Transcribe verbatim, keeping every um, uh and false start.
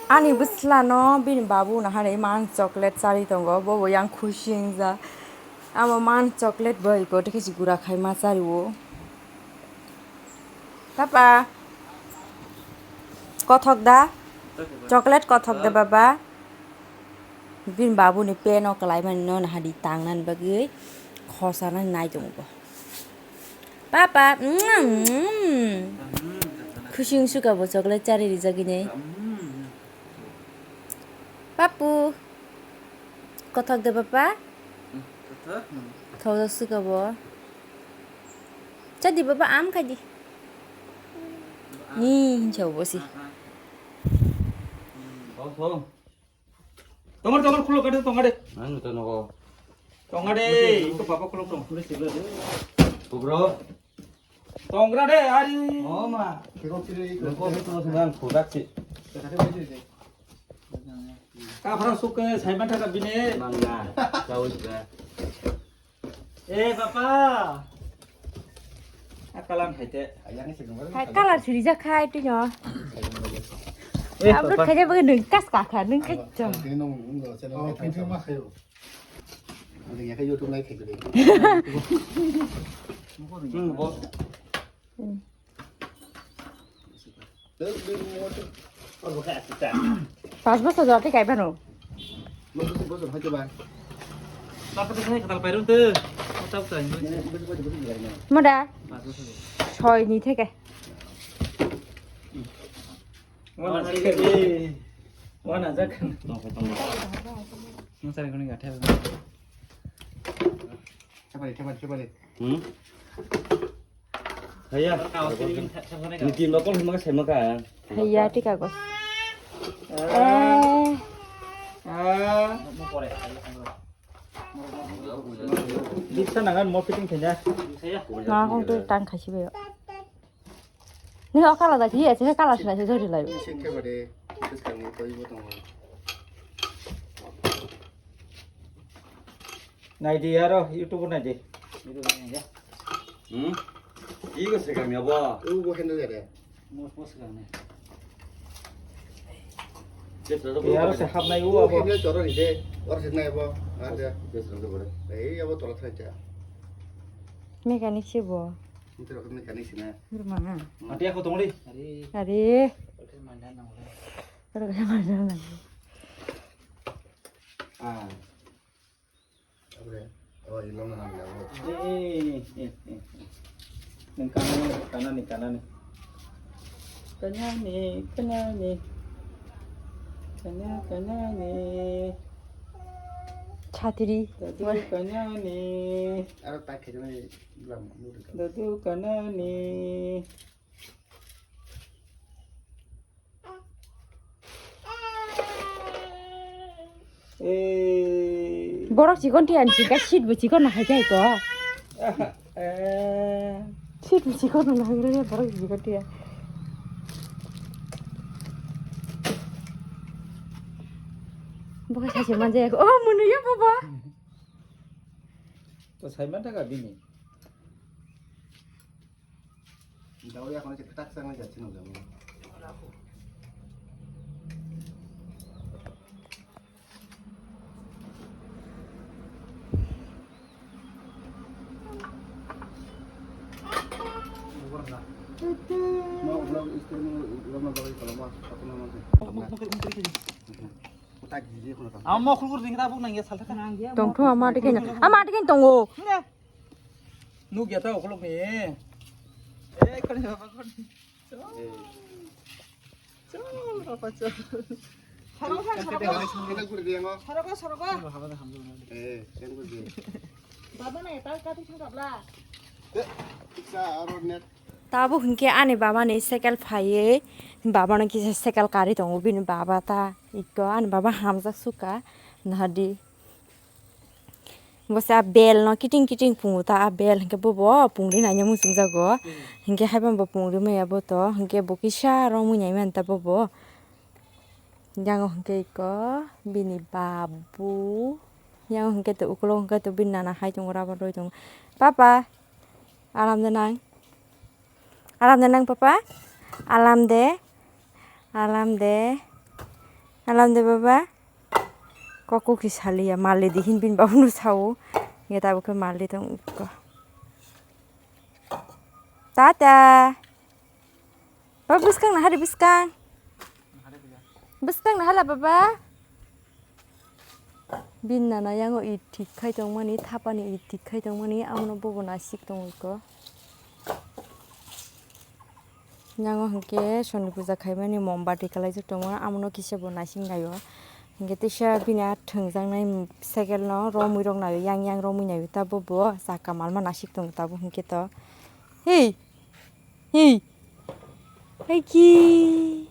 Ani bwslano bini babu no hani man chocolate chari tongo, bo bo yang khusi wngjak. Amo man chocolate bai bo tei khe si gura khai ma chari o. Papa, kothok da? Chocolate kothok da, baba? Bini babu ni pen o kwlai mani no nahadi tang nani bagwi khosa nani nai tongo bo. Papa, mm, mm. Khusi wngsuka bo chocolate chari rijak ini. Papu, kothok de papa? Kothok? Thok suka bo. Chadi baba, am khai di. Ni hincha bo si. Thok, thok. Tongar, tongar, khulok kade, tongar de. Ano to nogo. Tongar de, iko papa khulok tong. Bro. Tongra de, ari. Oh ma. Nungko itu sedang kudak sih. Ka phara suk ke saiman thaka bine. Mangna. Kau juga. Eh, papa. Akalam hai te. Hai, kalar siri ja khai tu nyo. Eh, abro papa. Khai ja bagai nung kas ka kha, nung khai chong. Oh, pintu ma khayo. Ang ya ka YouTube nai khai ko de. Hmm, bo. Hmm. Pas bosor jora thik kaiba no. Pas bosor hai to ba. Papa to khai katal pairun tu. Moda. Pas bosor. Soi ni theke. Wana jak. Wana jak. Tong, tong. Nung sari kuni gathel. Thepari, thepari, thepari. Hmm? Haiya. Niti nokol hima ka sema ka. Haiya, thik ago. Eh. Ah. Diksa nangan mo fitting khanya. Na kong tu tang khasi bayo. Ni o kala da ki, ese kala sina se jori lai. Ni se ke bade, bwskang ni koi bo tongo. Nai di aro, YouTube nai di. Hmm? Iko se kami abo. U bo handle ya de. Mos mos kami. Aro se hap nai u abo. Handle choro ni de, or se nai abo. Ar de. Ei abo tola thai cha. Mechanic se bo. Ini terus kami mechanic sini. Rumah. Nanti aku tunggu di. Hari. Hari. Terus mana nang. Ah. Apa ya? Oh, ilong nang ya. Eh, eh, eh, eh. Nang kanani, kanani, kanani. Kanani, kanani. Kana, kanani. Chhatri. Dadu kanani. Aro tak khejani. Dadu kanani. Eh. Borok chikon tiyan chika seat bo chikon na hai ko. Eh. Seat bo chikon na hai re borok chikon tiyan. Bo ka sase manja ko. Oh, munu ya baba. To sai man ta ka bini. Dawi akhon se tak sang jat sino jamo. Ma ulo istri ni ulo na dawi kalau ma satu nama se. Amo khulkur ding ta buk nang ya salta. Tongthu ama tikhe ama tikhe tongo. Nuk ya ta okolok ni. Eh, kani baba kon. Chol. Chol, baba, chol. Sorogo, sorogo. Sorogo, sorogo. Baba na eta kati thang kabla. Sa aro net. Tabuk hinkhe ani baba ni cycle phaiwi, baba no kisa cycle kari tongo bini baba ta. Ikko ani baba hamjak suka nahadi. Bo se a bel no kiting kiting pungo ta, a bel hinkhe bobo pungri naina muchungjago. Hinkhe haiphano bo pungri maya bo to, hinkhe bo kisa romwi nai manta bobo. Yango hinkhe ikko bini babu, yango hinkhe to ukolog hinkhe to bini nana hai tongo, rubber rwi tongo. Papa, aram de nang. Aram de nang papa, alam de, alam de, Alam de baba. Kok kok ki saliya, mali di hin bin babu no sao. Nge tabu ke mali tong ko. Tata. Baba, bwskang na hari bwskang. Bwskang na hala baba. Bin nana yango i thik khai tongmani, thapani i thik khai tongmani, amono bobo nasik tongo iko. Yango hwnkhe Soni puja khaimani mombati kwlaijak tongo, amono kisa bo nasik naio. Hwnkhe teisa bini a thwngjaknai cycle no romwi rok naio, yang yang romwi naio, ta bobo chaka malma nasik tongo tabuk hwnkhe to. Hey! Hey! Hey ki!